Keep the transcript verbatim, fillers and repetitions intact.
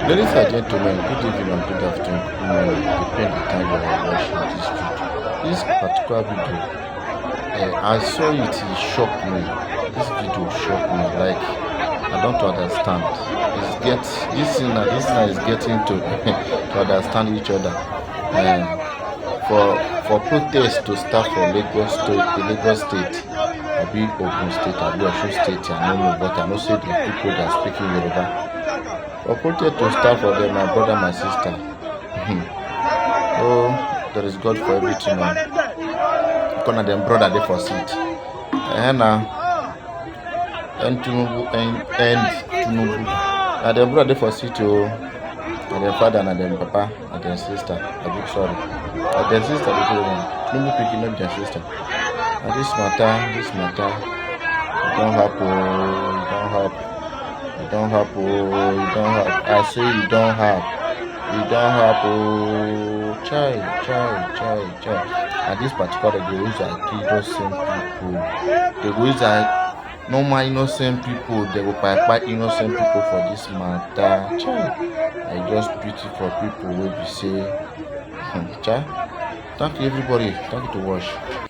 Ladies and gentlemen, good evening and good afternoon, good morning, depending on the time you are watching this video. This particular video, eh, I saw it, it shocked me. This video shocked me. Like, I don't understand. It's get this thing now. This thing is getting to to understand each other. Um, for for protest to start for Lagos State, the Lagos State, abi Ogun State, abi Osun State, I no know, but I know say the people that are speaking Yoruba. For protest to start for them, my brother, my sister. Oh, there is God for everything. Oh. Corner them brother dey for seat. Eh, na. And Tinubu, and, and Tinubu. Na dem brother dey for seat, oh. Na dem father, na dem papa, na dem sister. I be sorry. Na dem sister dey tell them. Tinubu pikin, not their sister. Na this matter, this matter. It don't happen, it don't happen. It don't happen, it don't happen. I say it don't happen. It don't happen. Chai, chai, chai, chai. And this particular, they go use accuse those same people. They go use a normal innocent people. They go kpai kpai innocent people for this matter. Chai. I just pity for people wey be say, hmm, chai. Thank you, everybody. Thank you to watch.